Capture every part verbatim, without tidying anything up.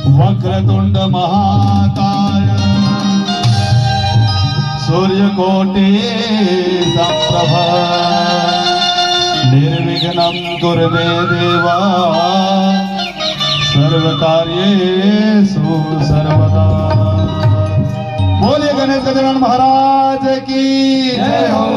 वक्रतुण्ड महाकाय सूर्यकोटि संप्रभ निर्विघ्नं कुरु मे देवा सर्वकार्येषु सर्वदा। बोलिए गणेश गजानन महाराज की जय हो।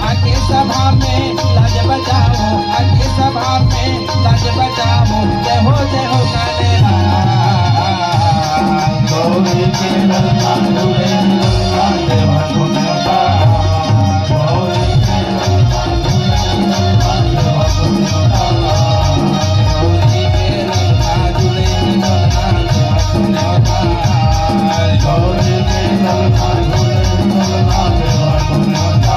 आके सभा में लाज बचाओ, आके सभा में लाज बचाओ, जय हो, जय हो काले राम। गौरी के ललना झूले, ललना देवा सुनता। गौरी के ललना झूले, ललना देवा सुनता। गौरी के ललना झूले, ललना देवा सुनता। गौरी के ललना झूले, ललना देवा सुनता।